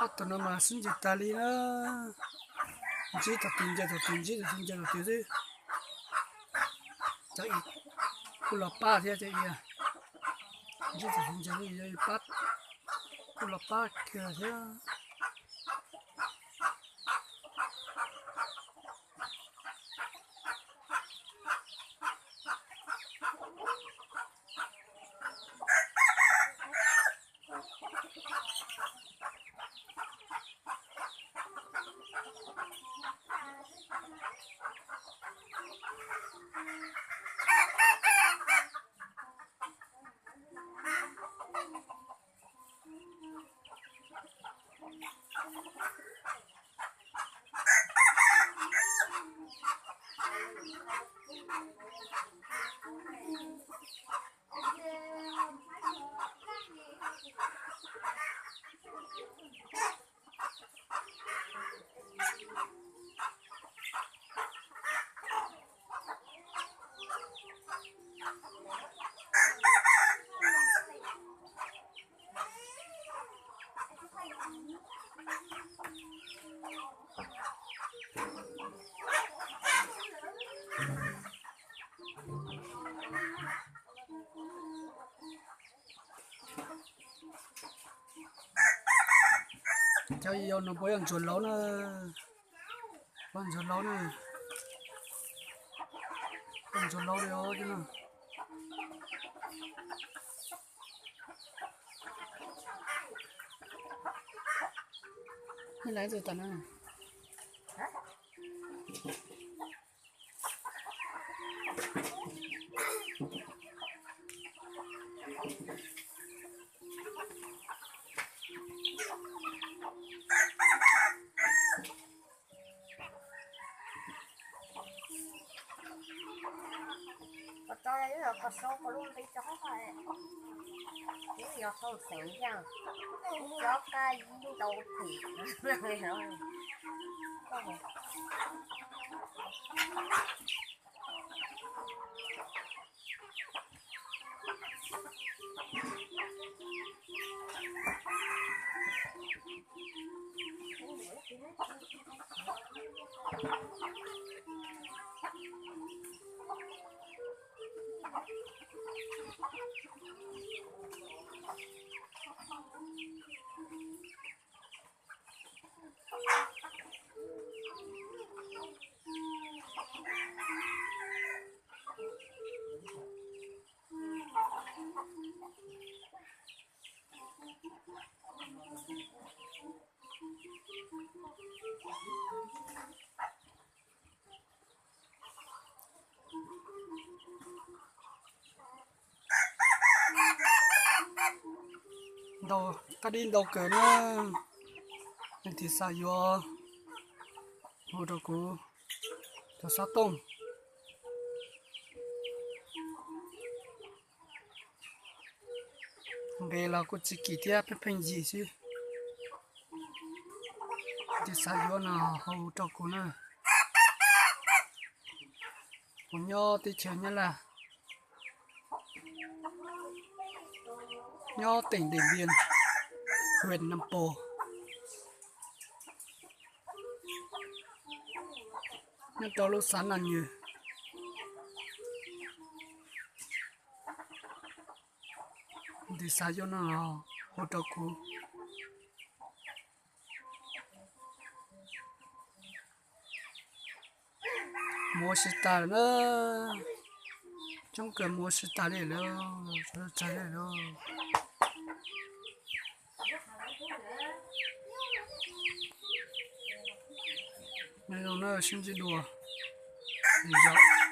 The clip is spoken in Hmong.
Ob tug no mas sib ncaws tas li na. Ntsib thaum twg ncaws thaum twg, ntsib thaum twg ncaws thaum twg xwb. Cov kuj los pab thiab cov, ntsib thaum twg ncaws kuj los pab kiag thiab. Cov yau no puas yog ntsuag laus na? Puas ntsuag laus na? Puas ntsuag laus li os no? Laiv tus tom no. Koj tso ib yam koj sau koj lub npe tso, ib yam hauj xeem ntag, tso koj ib ntau tim. Ntau, kab dib ntau kawg na. Leej twg xav yuav hu rau kuv, tus xov tooj. Nqe los kuj tsis kim thiab, pheej pheej yig xwb. Leej twg xav yuav no hu rau kuv na. Kuv nyob teb chaws Nyab Laj, nyob teem Dej Npiam, hwm Nam Pos. Nyob rau lub xav Naj Nyws, tus xav yuav no los hu rau kuv. Mus ua si tas lawm na, coob kawg mus ua si tas li lawm, tsawg li lawm. Nyob zoo na, sib ntsib dua lwm zaus.